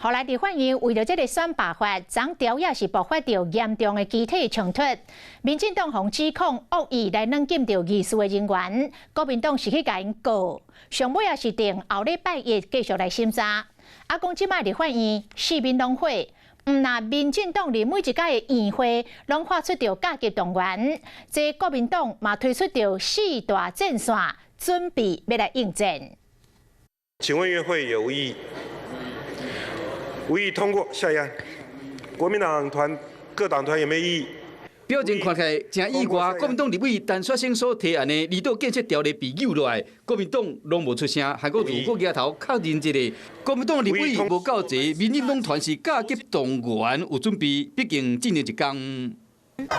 予來立法院為著這个選罷法，昨朝也是爆發著嚴重的肢體衝突。民進黨予指控惡意來軟禁著議事的人員，國民黨是去共𪜶告，上尾也是定後禮拜一繼續來審查。啊，講這擺立法院四面攏火，毋但民進黨佇每一屆的院會攏發出著加急動員，這國民黨嘛推出著四大戰線，準備欲來應戰。請問院會有無異議？無異議通過。下一案，國民黨團各黨團有沒有異議？表情看起來誠意外，國民黨立委陳雪生所提案的離島建設條例被扭落來，國民黨攏無出聲，韓國瑜閣舉頭確認一下，國民黨立委無夠齊，民進黨團是加急動員有準備，畢竟進前一工。不要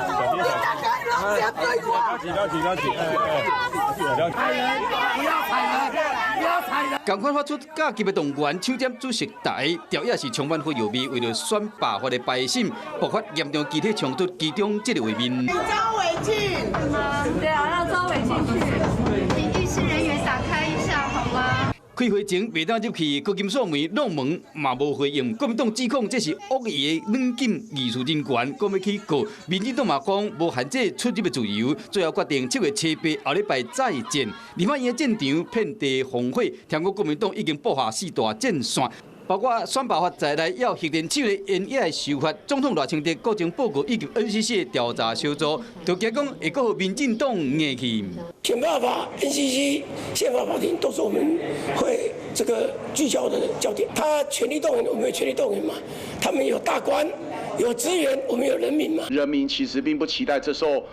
踩人！不要踩人！仝款發出加急的動員，搶佔主席台，朝野是充滿火藥味，為著選罷法的敗審，爆發嚴重肢體衝突，其中這個畫面。周偉進，對啊，讓周偉進去，請議事人員打開一下好嗎？開會前袂當入去，高金素梅弄門嘛無回應。國民黨指控這是惡意的軟禁議事人員，講欲去告。民進黨嘛講無限制出入的自由，最後決定7月7、8後禮拜再戰。立法院的戰場遍地烽火，聽講國民黨已經布下四大戰線，包括選罷法在內，還有核電廠的煙葉修法、總統賴清德國情報告以及 NCC 的調查小組，就驚講會閣予民進黨硬去。選罷法、NCC、憲法法庭都是我們會這個聚焦的焦點。他全力動員，我們有全力動員嘛？他們有大官，有資源，我們有人民嘛？人民其實並不期待這時候，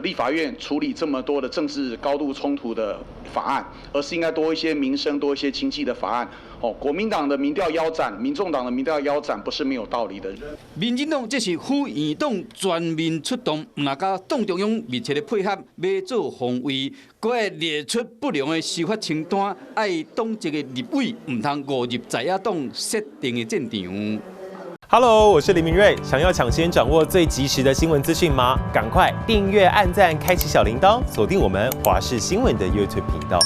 立法院處理這麼多的政治高度衝突的法案，而是應該多一些民生、多一些經濟的法案。哦，國民黨的民調腰斬，民眾黨的民調腰斬，不是沒有道理的。民進黨這是副院黨全面出動，毋但佮黨中央密切的配合，欲做防衛，閣會列出不良的修法清單，愛黨籍的立委毋通誤入在野黨設定的戰場。 Hello，我是林明瑞，想要搶先掌握最及時的新聞資訊嗎？趕快訂閱、按讚、開啟小鈴鐺，鎖定我們華視新聞的 YouTube 頻道。